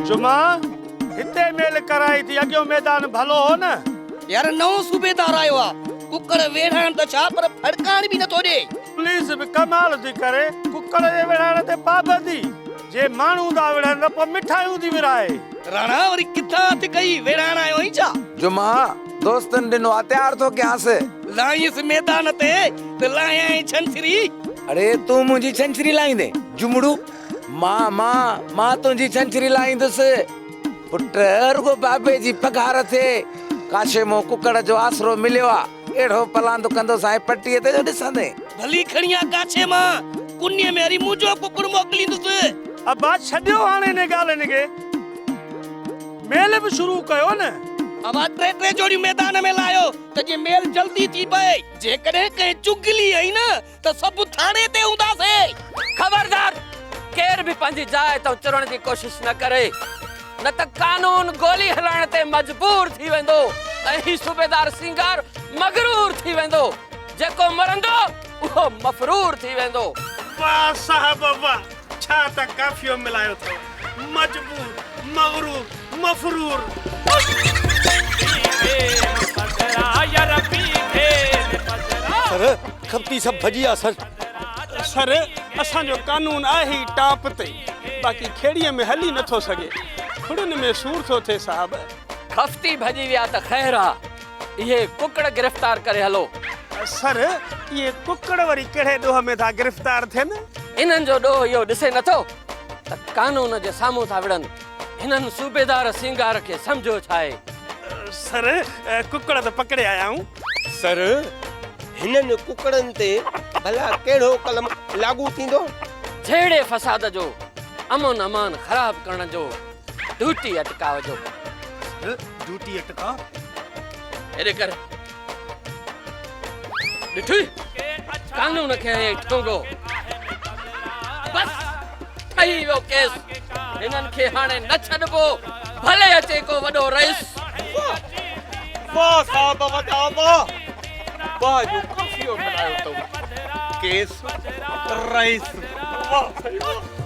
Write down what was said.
جمعا، هتي ميل ڪرائي ٿي، اڳيون ميدان ڀلو هو نه. يار نئون صوبيدار آيو آ، ڪڪڙ ويڙهائڻ ته ڇا پر ڦڙڪائڻ به نٿو ڏي. پوليس به ڪمال ٿي ڪري، ڪڪڙ جي ويڙهائڻ تي پابندي، جي ماڻهو ٿا وڙهن ته پوء مٺايون ٿي ورهائي. راڻا وري ڪٿان هٿ ڪئي، ويڙهائڻ آيو آهين ڇا؟ جمعا، دوستن ڏنو آ، تيار ٿو ڪيانس. لاهينس ميدان تي ته لاهيائين ڇنڇري. اڙي تون منهنجي ڇنڇري لاهيندين؟ جمڙو، مان، مان، مان تنهنجي ڇنڇري لاهيندس. پٽ، رڳو بابي جي پگهار ٿئي. ڪاشي مون ڪڪڙ جو آسرو مليو آ. اهڙو پلاند ڪندوسانء پٽيء تي جو ڏسندين. ڀلي کڻي آ ڪاڇي مان. ڪنيء ۾ هري منهنجو ڪڪڙ موڪليندس. ابا ڇڏيو هاڻي انهن ڳالهين کي. ميل به شروع ڪيو نه. ابا ٽي ٽي جوڙيون ميدان ۾ لاهيو ته جيئن ميل جلدي ٿي پئي. جيڪڏهن ڪنهن چغلي هنئي نه ته سڀ ٿاڻي تي هونداسين. خبردار! ڪير به پنهنجي جاء تان چرڻ جي ڪوشش نه ڪري، نه ته قانون گولي هلائڻ تي مجبور ٿي ويندو ۽ هي صوبيدار سينگار مغرور ٿي ويندو. جيڪو مرندو اهو مفرور ٿي ويندو. واھ صاحب واھ ڇا ته قافيو ملايو اٿو مجبور مغرور مفرور. سر خفتي سڀ ڀڄي ويا سر. سر اسان جو قانون آهي ئي ٽاپ تي باقي کيڙيء ۾ هلي نٿو سگهي کڙين ۾ سور ٿو ٿئي صاحب. خفتي ڀڄي ويا ته خير آ. اهي ڪڪڙ گرفتار ڪري هلو. سر، اهي ڪڪڙ وري ڪهڙي ڏوهه ۾ ٿا گرفتار ٿين؟ انهن جو ڏوهه اهو ڏسي نٿو ته قانون جي سامهون ٿا وڙهن. هنن صوبيدار سينگار کي سمجهيو ڇا آهي؟ سر، ڪڪڙ ته پڪڙي آيا آهيون. سر، هنن ڪڪڙن تي ڀلا ڪهڙو قلم لاڳو ٿيندو؟ جهيڙي فساد جو، امن امان خراب ڪرڻ جو ڊيوٽي اٽڪاء جو. سر، ڊيوٽي اٽڪاء؟ هيڏي ڪر. ڏٺئي؟ قانون کي هنيائين ٺونگو. بس، ٺهي ويو ڪيس. هنن کي هاڻي نه ڇڏبو، ڀلي اچي ڪو وڏو رئيس. واهه، واهه صاحب وڏا واهه. واهه جو قافيو ملايو اٿئون. ڪيس، رئيس، واهه سائين واهه.